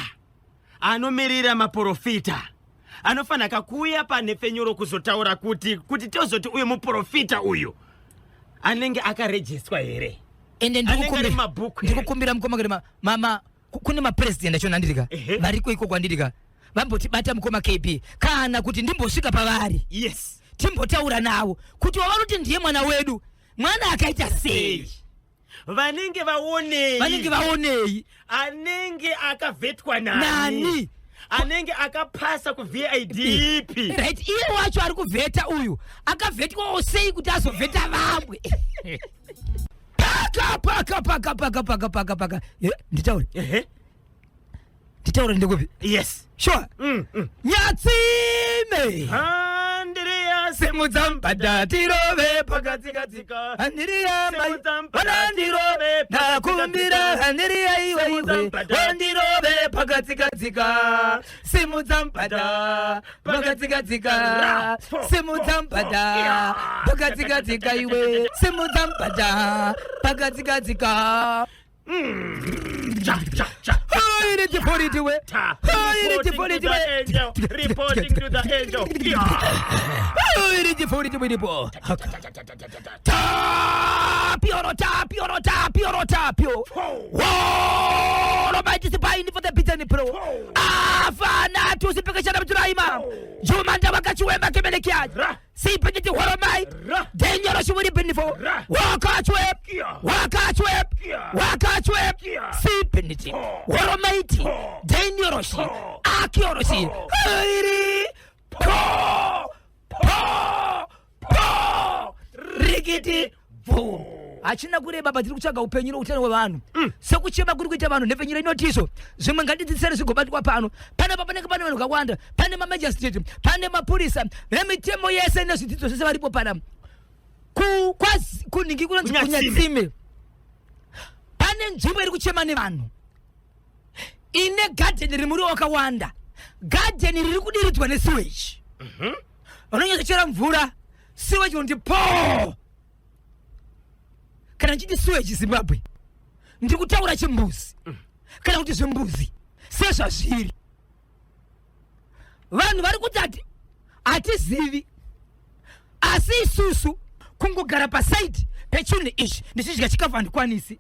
anomirira maporofita anofanira kuuya panhepfenyuro kuzotaura kuti kuti tozoti uyu muporofita uyu anenge akarejistwa here ende ndikukumbira mukoma kuti mama kune mapresident acho ndandirika variko iko kwandirika vambotibata mukoma KB kana kuti ndimbosvika pavari yes timbotaura navo kuti wavanoti ndiye mwana wedu mwana akaita sei vanenge vaonei vanenge vaonei anenge akavhetwa nani, nani? anenge akapasa kuvid ipi right iye wacho ari kuvheta uyu akavhetwawo sei kuti azovheta vamwe paka paka paka paka paka paka paka nditaure nditaure ndikupi yes sure Nyatsime Andrea simudza mbada tirove pakatsika-tsika Andrea Simudza mbada wandirove ndakumbira Andrea iwe Simudza iwe mbada. wandirove pakatsika-tsika simudza mbada pakatsika-tsika Ra, fo, simudza fo, mbada fo, ya. pakatsika-tsika iwe simudza mbada pakatsika-tsika Cha, cha, cha. Hayi ripoliti we. Ta. Hayi Reporting to ripoliti the we. angel. Reporting to the angel. Yeah. Hayi ripoliti we ripo. Tapio tapio tapio tapio. Woro maiti sipaini for the bitter pro. Afana tusipikishana mturaima. Juma ndawakachiwemba kemelekiaji. Ra. Sipikiti horomai. Ra. Denyoro shivuri binifo. Ra. Wakachwep. Kia. Wakachwep. Kia. Wakachwep. Kia. Sipiniti. Horomaiti. Denyoroshi. Akioroshi. Hairi. Po. Po. Po. Rikiti. Bvum. Hachina kureba patiri kutsvaga upenyu noutano hwevanhu sekuchema kuri kuita vanhu nhepfenyuro inotiso zvimwe ngatidzidzisane zvigobatwa pano panapa panenge pane vanhu vakawanda pane mamagistrate pane mapurisa nemitemo yese nezvidzidzo zvese varipo panapa kunhingi kunonzi kunyatsime pane nzvimbo iri kuchema nevanhu ine gadheni riri muriwo wakawanda gadheni riri kudiridzwa nesiweji vanonyatsochera mvura siweji unoti poo kana ndichiti siweji zimbabwe ndiri kutaura chimbuzi kana kuti zvimbuzi sezvazviri. Vanhu vari kuti hatizivi, asi isusu kungogara pasaidi pechinhu ichi ndichidya chikafu handikwanisi.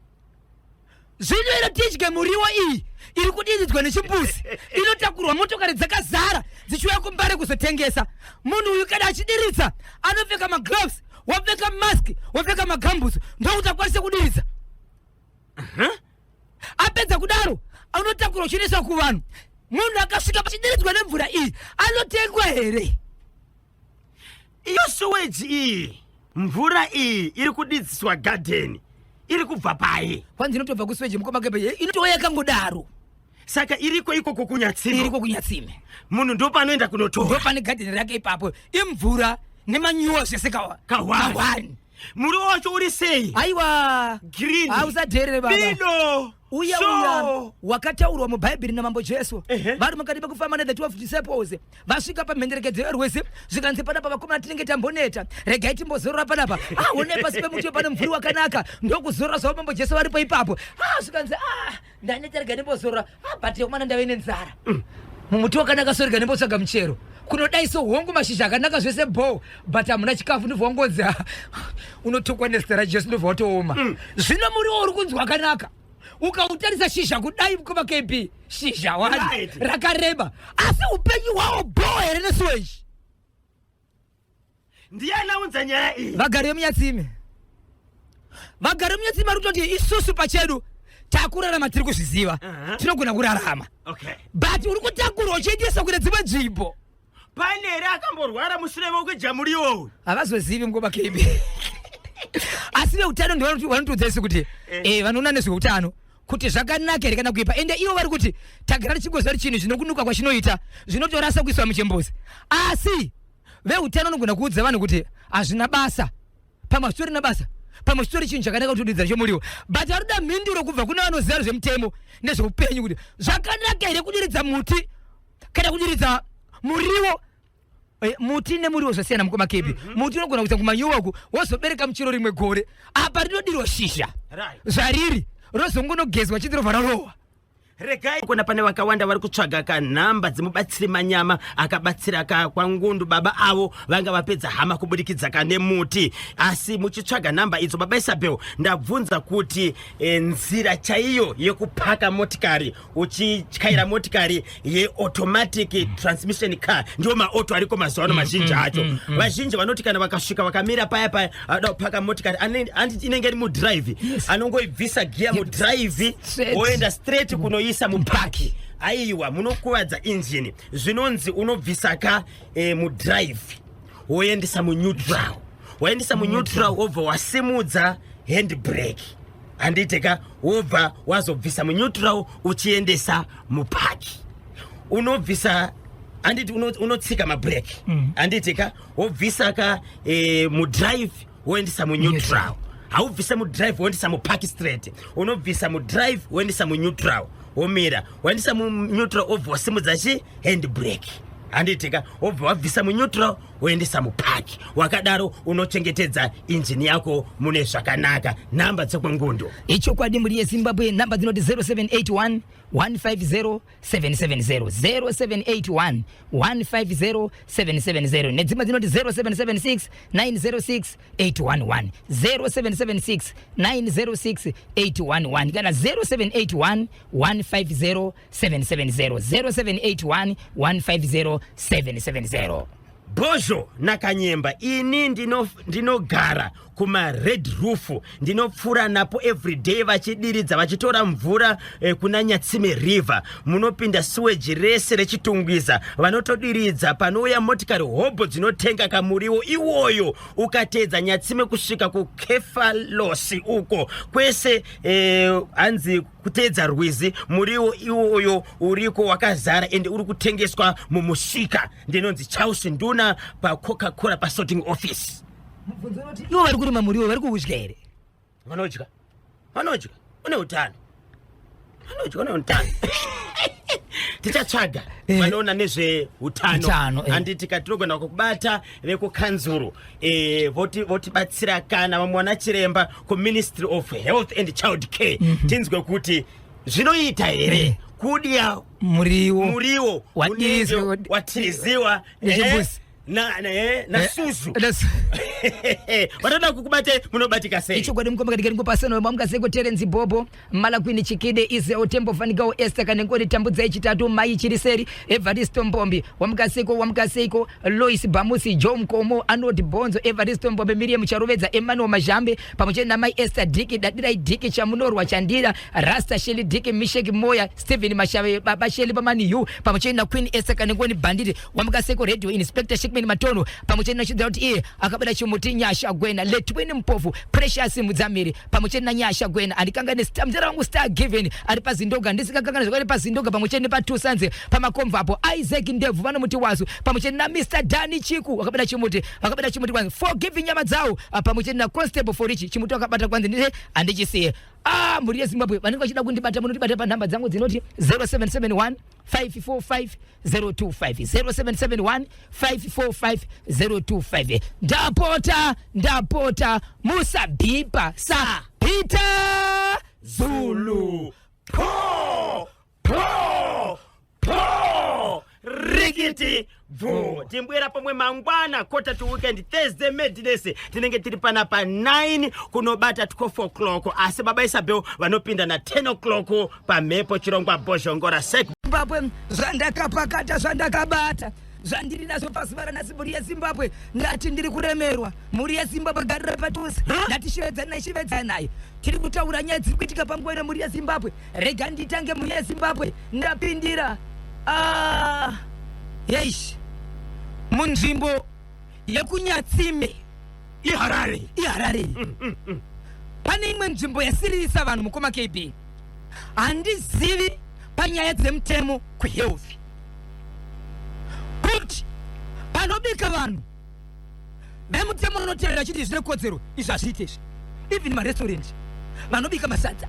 Zvino tidye muriwo iyi iri kudiridzwa nechimbuzi, inotakurwa motokari dzakazara dzichiuya kuMbare kuzotengesa. Munhu uyu kana achidiridza anopfeka magloves, wapfeka mask, wapfeka magumboots, ndokuti akwanise kudiridza. Apedza kudaro anotakurwa uchiendeswa kuvanhu. Munhu akasvika pachidiridzwa nemvura iyi anotengwa here? Iyo sewage iyi, mvura iyi iri kudidziswa gadheni iri kubva pai? Kwanzi inotobva kusewage, mukoma Kebe, inotova yakangodaro. Saka iriko ikoko kuNyatsime? Iriko kuNyatsime. Munhu ndopanoenda kunotora. Ndopane gadheni rake ipapo, imvura nemanyuwa zvese kawani. Muriwo wacho uri sei? Aiwa. Green. Ausadherere baba. Bino. Uya uya wakataurwa mubhaibheri namambo Jesu, vari mukati mekufamba nethe 12 disciples, vasvika pamhenderekedzo yerwizi, zvikanzi, "Panapa vakomana tinenge tamboneta, regai timbozorora panapa. Aone pasi pemuti pane mvuri wakanaka." Ndokuzorora zvavo mambo Jesu varipo ipapo. Zvikanzi, "Ah, ndaneta, rega ndimbozorora. But yekomana ndave nenzara. Mumuti wakanaka so, rega ndimbotsvaga muchero." Kunodai so, hongu, mashizha akanaka zvese bo, but hamuna chikafu. Ndobva wangonzi, "Ah, unotukwa nezita raJesu." Ndobva watooma. Zvino muriwo uri kunzi wakanaka, ukautarisa shizha kudai, mukoma KB, shizha wani rakareba, asi upenyu hwawo bho here nesewage? Ndiani aunza nyaya iyi? Vagari vemuNyatsime. Vagari vemuNyatsime vari kutoti isusu pachedu takurarama, tiri kuzviziva, tinogona kurarama, but uri kutakurwa uchiendesa kune dzimwe nzvimbo. Pane here akamborwara mushure mekudya muriwo uyu? Havazozivi, mukoma KB, asi veutano ndivanotiudza isu kuti vanoona nezveutano kuti zvakanaka here kana kuipa. Ende ivo vari kuti tagara tichingoziva kuti chinhu chinokunuka kwachinoita zvinotorasa kuiswa muchimbuzi, asi veutano vanogona kuudza vanhu kuti hazvina basa, pamwe hazvitorina basa, pamwe chitori chinhu chakanaka kutodidza chomuriwo. But vari kuda mhinduro kubva kune vanoziva zvemutemo nezveupenyu kuti zvakanaka here kudiridza muti kana kudiridza muriwo. Muti nemuriwo zvasiyana, mukoma Kebi. Muti unogona kuita kumanyuwa uku wozobereka muchero rimwe gore. Apa rinodirwa shizha zvariri, rozongonogezwa chiti robva rarohwa. Regai kuona, pane vakawanda vari kutsvaga kanhamba dzemubatsiri manyama akabatsira ka kwaNgundu, baba avo vanga vapedza hama kubudikidza kane muti. Asi muchitsvaga nhamba idzo, baba Isabel, ndabvunza kuti nzira chaiyo yekupaka motikari uchityaira motikari yeautomatic transmission car, ndiwo maauto ariko mazuva ano mazhinji acho. Vazhinji vanoti kana vakasvika vakamira paya paya vada kupaka motikari, handiti inenge iri mudrive, anongoibvisa giya mudrive Straight. Oenda straight kunoisa mupark. Aiwa, munokuvadza injini. Zvinonzi unobvisa ka mudrive woendesa muneutral, waendesa muneutral wobva wasimudza handbrake, handiti ka? Wobva wazobvisa muneutral uchiendesa mupark. Unobvisa, handiti unotsika mabrake, handiti ka? Wobvisa ka mudrive woendesa muneutral. Haubvise mudrive woendesa mupark straight, unobvisa mudrive woendesa muneutral, womira, waendesa muneutral, wobva wasimudza chi handbrake, handiti ka? Wobva wabvisa muneutral woendesa mupark. Wakadaro unochengetedza injini yako mune zvakanaka. Nhamba dzekwengundo. Ichokwadi, mhuri yeZimbabwe, nhamba dzinoti 0781 150 770, 0781 150 770, nedzimwe dzinoti 0776 906 811, 0776 906 811, kana 0781 150 770, 0781 150 770. Bhozho naKanyemba, ini ndinogara kumaRed Roof, ndinopfuura napo everyday vachidiridza vachitora mvura kuna Nyatsime River. Munopinda sewage rese reChitungwiza. Vanotodiridza panouya motikari hobho dzinotenga kamuriwo iwoyo. Ukateedza Nyatsime kusvika kuKefalosi uko kwese, hanzi kuteedza rwizi, muriwo iwoyo uriko wakazara ende uri kutengeswa mumusika. Ndinonzi Charles Nduna paCoca-Cola pasorting office. Mubvunzo unoti, ivo vari kurima muriwo vari kuudya here? Vanodya, vanodya, une utano, vanodya, une utano. Tichatsvaga vanoona nezveutano. Utano. Handiti katinogona kukubata vekukanzuru, votibatsira, kana vamwe vana chiremba kuMinistry of Health and Child Care, tinzwe kuti zvinoita here. Kudya muriwo muriwo Watiriziwa. unenge watiriziwa Nechimbuzi. na, na, na suzu Na su- vatoda kukubate munobatika sei? Ichokwadi mukoma katikati ngopasano mamukaseko Terence Bobo, Malakwini Chikide, Israel Tembo, Fanikao Esther Kanengoni, Tambudzai Chitatu, Mai Chiriseri, Evaristo Mbombi, Wamukaseko, Wamukaseko, Lois Bamusi, Joe Mkomo, Arnold Bonzo, Evaristo Mbombe, Miriam Charovedza, Emmanuel Mazhambe, pamwe chete namai Esther Diki, Dadirai Diki, Chamunorwa Chandira, Rasta Sheli Diki, Mishek Moya, Stephen Mashave, Baba Sheli Pamani Yu, pamwe chete na Queen Esther Kanengoni Banditi, Wamukaseko Radio Inspector Shikman Matono, pamwe chete nachidza kuti iye akabata chimuti Nyasha Gwena, Letwin Mpofu, Precious Mudzamiri, pamwe chete naNyasha Gwena. Andikangane muzera wangu Star Given ari paZindoga, ndisikakangane zvakare paZindoga, pamwe chete nepatusanze pamakomva apo Isaac Ndebvu vanomuti wasu, pamwe chete naMr Dani Chiku wakabata chimuti, vakabata chimuti kwanzi forgiving nyama dzawo, pamwe chete naConstable Forichi chimuti wakabata kwanzi ndise handichisiye. Mhuri yeZimbabwe, vanenge vachida kundibata munondibata panhamba dzangu dzinoti 0771 545 025, 0771 545 025. Ndapota, ndapota, musabhipa sa Peter Zulu. Po po po rikiti bvu. Timbwera pomwe mangwana quarter to weekend, Thursday madness. Tinenge tiri panapa 9 kunobata 12 o'clock, asi baba Isabel vanopinda na 10 o'clock pamhepo, chirongwa Bhozhongora sek. Zimbabwe, zvandakapakata, zvandakabata, zvandiri nazvo pazuva ranhasi, mhuri yeZimbabwe, ndati ndiri kuremerwa. Mhuri yeZimbabwe, garira patusi. Ndati shevedzanai, shevedzanai, tiri kutaura nyaya dziri kuitika panguva ino. Mhuri yeZimbabwe, rega nditange. Mhuri yeZimbabwe, ndapindira. Ah, yeish, munzvimbo yekuNyatsime. IHarare. IHarare, pane imwe nzvimbo yasiririsa vanhu. Mukoma KB, handizivi panyaya dzemutemo kuhealth kuti panobika vanhu vemutemo unoteerera chiti zvine kodzero, izvi hazviite izvi. Even marestaurant vanobika masadza,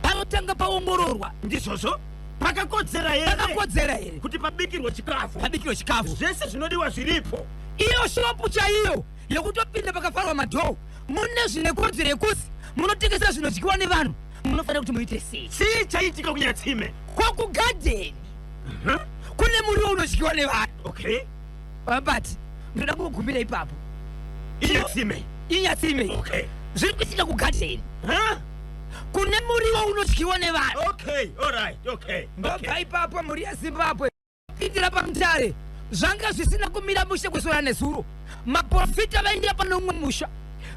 panotanga paongororwa. Ndizvozvo, pakakodzera here? Pakakodzera here? Kuti pabikirwe chikafu. Pabikirwe chikafu. Zvese zvinodiwa zviripo. Iyo shopu chaiyo yekutopinda pakavharwa madoor, mune zvine kodzero yekuti munotengesa zvinodyiwa nevanhu, munofanira kuti muite sei? Chii chaitika kuNyatsime? Kwakugadheni kune muriwo unodyiwa nevanhu. But ndoda kugumira ipapo. INyatsime. INyatsime. Zviri kuitika kugadheni, kune muriwo unodyiwa nevanhu. Okay, alright, okay. Ndobva ipapo, mhuri yeZimbabwe, pindira paMutare. Zvanga zvisina kumira mushe kuswera nezuro. Maprofita vaendera pane umwe musha,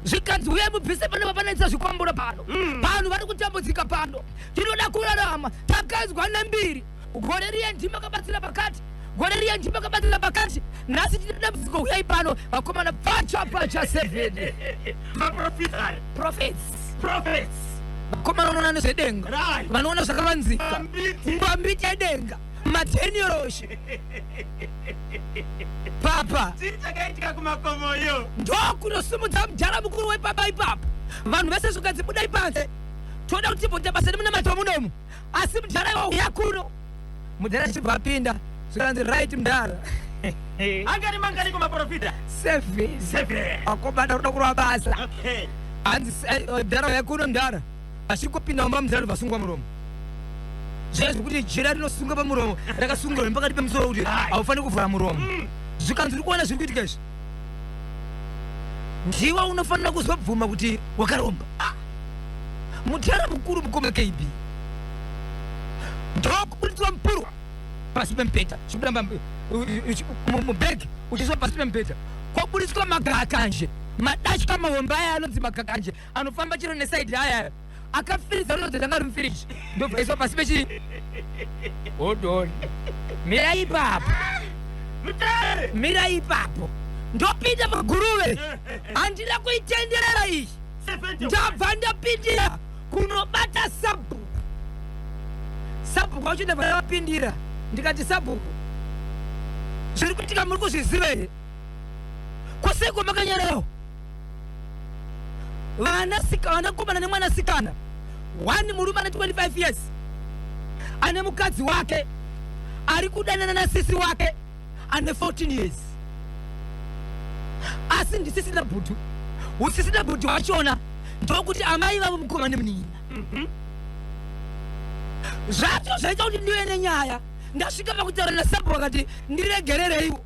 zvikanzi uyai mubvise pano, panoitisa zvikwamburo pano, vanhu vari kutambudzika pano, tinoda kurarama, takanzwa nembiri, gore riye ndima kabatsira pakati, gore riye ndima kabatsira pakati, nhasi tine dambudziko, uyai pano vakomana, pacha pacha 7. Maprofita. Prophets. Prophets. Vakomana vanoona nezvedenga, vanoona zvakavanzika. Mbambiti. Mbambiti yedenga, madhenioroshi papa. Chii chakaitika kumakomoyo? Ndokunosimudza mudhara mukuru wepapa ipapo. Vanhu vese zvikanzi budai panze, toda kuti timboita basa nemunamato munomu, asi mudhara iwa uya kuno. Mudhara achibva apinda, zvikanzi right, mudhara. Angani manganiko maprofita? Seven. Seven. Akomana ruda kurova basa. Hanzi mudhara uya kuno. Mudhara achingopinda mumba, mudhara vasungwa muromo, zviya zvekuti jira rinosunga pamuromo, rakasungirwa nepakati pemusoro kuti haufaniri kuvhura muromo. Zvikanzi uri kuona zviri kuitika izvi, ndiwe unofanira kuzobvuma kuti wakaromba. Ah! Mudhara mukuru, mukoma KB, ndokuburitswa mupurwa pasi pemubhedha, chibuda mubhegi uchiiswa pasi pemubhedha, kwaburitswa magakanje, madatya mahombe aya anonzi magakanje, anofamba chero nesaidi aya, akafiriza rinodzi ranga ri mufiriji, ndobva iswa pasi pechi. Hold on, mira ipapo. Mutare. Mira ipapo, ndopinda paGuruve, handina kuitenderera iyi. 71. Ndabva ndapindira kunobata sabhuku. Sabhuku wacho ndabva ndavapindira, ndikati, "Sabhuku, zviri kuitika muri kuzviziva here? Kwoseko makanyararawo?" Vanakomana nemwanasikana one, murume ane 25 years, ane mukadzi wake ari kudanana nasisi wake ane 14 years, asi ndisisina bhudhu, usisina bhudhu wachona ndokuti amai vavo mukoma nemunin'ina. Zvacho zvaita kuti ndive nenyaya. Ndasvika pakutaura nasabhu vakati ndiregerereiwo.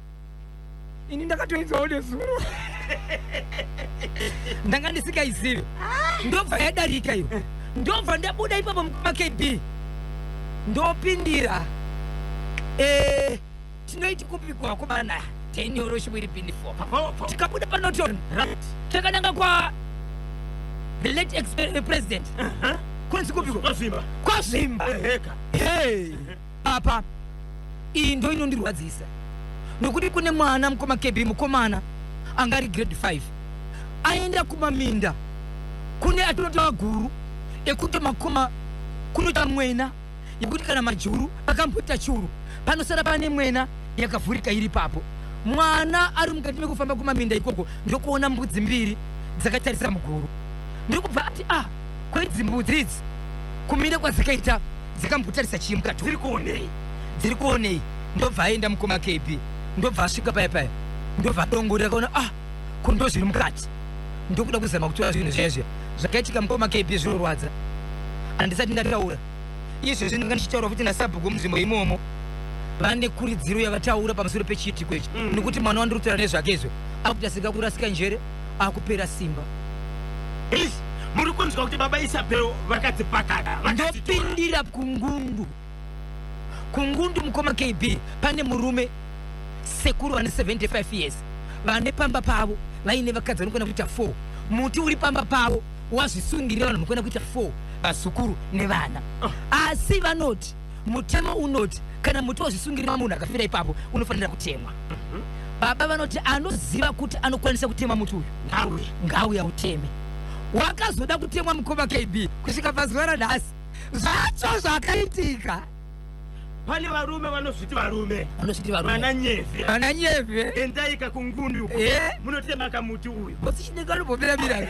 Ini ndakatoinzwawo nezuro. Ndanga ndisingaizivi. Ndobva yadarika iyo. Ndobva ndabuda ipapo mukoma KB. Ndopindira. Eh, tinoiti kupi kwakomana? Tenyoro shwiri pindi 4. Tikabuda panoton. Right. Takananga kwa the late ex president. Kunzi kupiko? Kwazvimba. Kwazvimba. Eheka. Hey, apa iyi ndo inondirwadzisa nokuti kune mwana mukoma KB, mukomana anga ari grade 5, aenda kumaminda kune atinoti maguru ekuti makoma kunoita mwena yekuti kana majuru akamboita churu panosara pane mwena yakavhurika iri papo. Mwana ari mukati mekufamba kumaminda ikoko ndokuona mbudzi mbiri dzakatarisa muguru, ndokubva ati, ah, kwaidzi mbudzi idzi kumira kwadzakaita dzakambotarisa chii mukati? Dziri kuonei? Dziri kuonei? Ndobva aenda mukoma KB, ndobva asvika paya paya, ndobva adongorera kaona, ah, ko ndo zviri mukati, ndokuda kuzama kutora zvinhu zviya zviya. Zvakaitika mukoma KB zvinorwadza, handisati ndataura izvezvi. Ndanga ndichitaura futi nasabhuku munzvimbo imomo, vane kuridziro yavataura pamusoro pechiitiko ichi, nekuti mwana wandiri kutaura nezvake izvo akuita seka kurasika njere, akupera simba. Eish, muri kunzwa kuti baba Isabel vakadzipakata, vakadzitora. Ndopindira kungundu. Kungundu mukoma KB pane murume sekuru vane 75 years, vane pamba pavo vaine vakadzi vanokwana kuita 4. Muti uri pamba pavo wazvisungirira vanhu vanokwana kuita 4, vazukuru nevana. Asi vanoti mutemo unoti kana muti wazvisungirira munhu akafira ipapo unofanira kutemwa. Baba vanoti anoziva kuti anokwanisa kutema muti uyu Ngauye. Ngauya uteme. Wakazoda kutemwa mukoma KB, kusvika pazuva ranhasi zvacho zvakaitika. Pane varume vanozviti varume. Vanozviti varume. Vana nyevhe. Vana nyevhe. Endai kakungundu uko. Munotema kamuti uyu. Bosi Chineka anombomira-mira.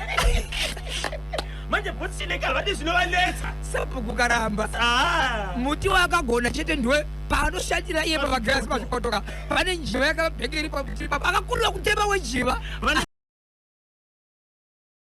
Manje bosi Chineka havadi zvinovanetsa. Sabhuku karamba. Ah. Muti waakagona chete ndiwe paanoshandira iye pamagirasi pazvikotoka pane njiva yakabheke iri pamuti ipapo, akakurira kutema wejiva. Vana.